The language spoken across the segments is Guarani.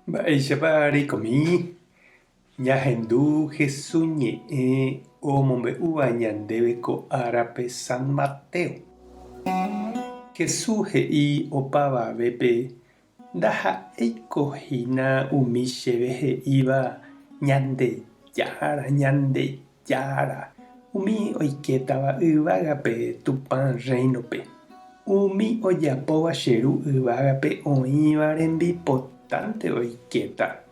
Mba'éichapa reikomi ñahendu Hesu ñe'ẽ omombe'úva ñandéve ko árape San Mateo? Hesu he'i opavavépe ndaha'éiko hína umi chéve he'íva Ñandejára, Ñandejára, umi oikétava yvágape Tupã Rréinope. Umi ojapóva che Ru yvágape oĩva rembipotánte oikéta.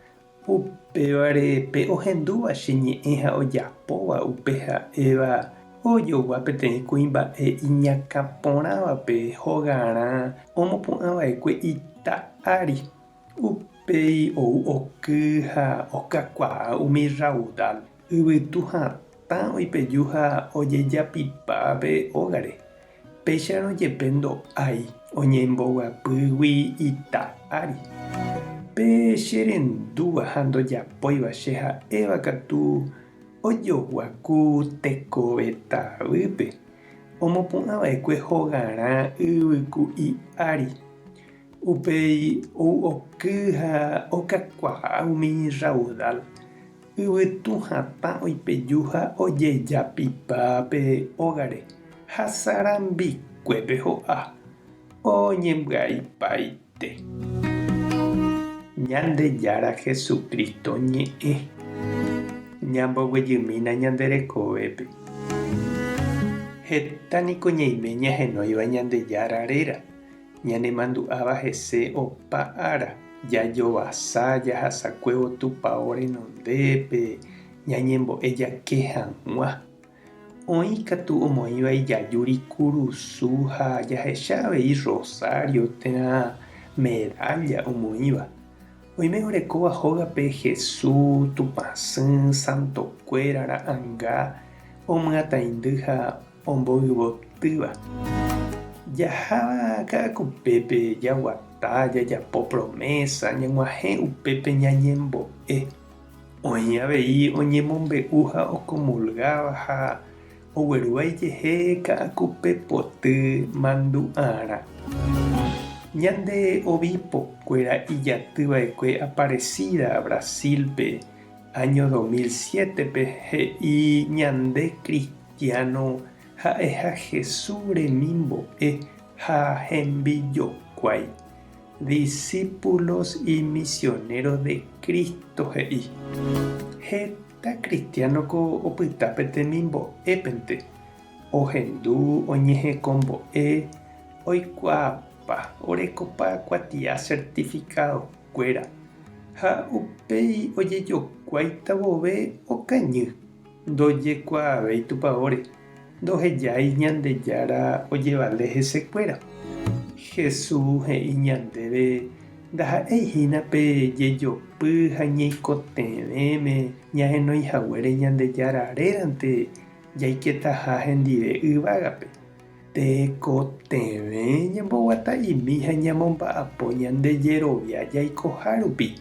Upévare pe ohendúva che ñe'ẽ ha ojapóva upe ha'éva ojogua peteĩ kuimba'e iñakã porãvape hogarã omopu'ã va'ekue ita ári. Upéi ou oky ha okakuaa umi raudal, yvytu hatã oipeju ha ojejapipa pe ógare. Péicharõ jepe ndo'ái oñemboguapýgui ita ári. Pe che rendúva ha ndojapóiva che ha'éva katu ojogua ku tekove tavýpe, omopu'ã va'ekue hogarã yvyku'i ári. Upéi ou oky ha okakuaa umi raudal, yvytu hatã oipeju ha ojejapipa pe ógare ha sarambikuépe ho'a, oñembyaipaite. Ñandejára Jesucristo ñe'ẽ ñamboguejymína ñande rekovépe. Heta niko ñaime ñahenóiva Ñandejára réra. Ñanemandu'áva hese opa ára, jajovasa jahasakuévo Tupao renondépe, ñañembo'e jake hag̃ua. Oĩ katu omoĩva ijajúri kurusu ha jahecha avei rosario térã medalla omoĩva. Oime orekóva hógape Hesu, Tupãsy, santokuéra ra'anga omyataindy ha omboyvotýva. Jaha ka'akupépe jaguata, jajapo promésa, ñag̃uahẽ upépe ñañembo'e. Oĩ avei oñemombe'u ha okomulgáva ha oguerúva ijehe ka'akupe poty mandu'arã. Ñande obispo-kuéra ijatyva'ekue Aparecida, Brasil-pe, áño 2007-pe he'i ñande kristiáno ha'eha Jesús remimbo'e ha hembijokuái, discípulos y misioneros de Cristo he'i. Heta kristiánoko opyta pe temimbo'épente, ohendu, oñehekombo'e, oikuaapa, orekopa kuatia certificado-kuéra. Ha upéi ojejokuáita vove okañy, ndojekuaavéi tupaóre, ndohejái Ñandejára ojevale hesekuéra. Jesús he'i ñandéve ndaha'éi hína pe jejopy ha ñeikotevẽme ñahenói haguére Ñandejára rérante jaiketaha hendive yvágape. Tekotevẽ ñamboguata'imi ha ñamomba'apo ñande jerovia jaikoha rupi,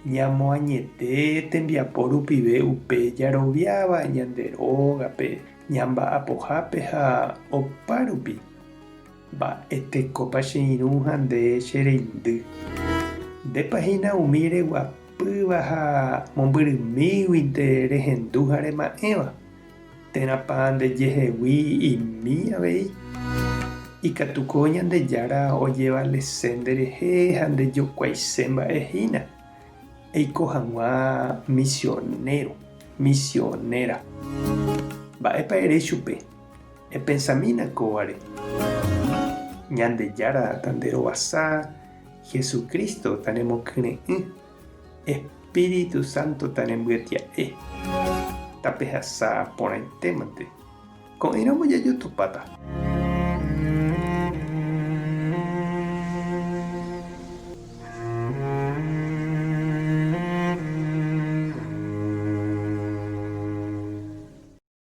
ñamoañete tembiapo rupive upe jaroviáva ñande rógape, ñamba'apohápe ha opa rupi. Mba'etekópa che irũ ha nde che reindy. Ndépa hína umi reguapýva ha mombyrymíguinte rehendu ha rema'ẽva? Térãpa ndejehegui imi avei? Ikatúko Ñandejára ojevalese nderehe ha ndejokuaise mba'e hína, eiko hag̃ua misionéro, misionéra. Mba'épa ere chupe? Epensamína kóvare. Ñandejára tanderovasa, Jesucristo tanemokyre'ỹ. Espíritu Santo tanembyetia'e, tapehasa porãitémante. Ko'ẽramo jajotopáta.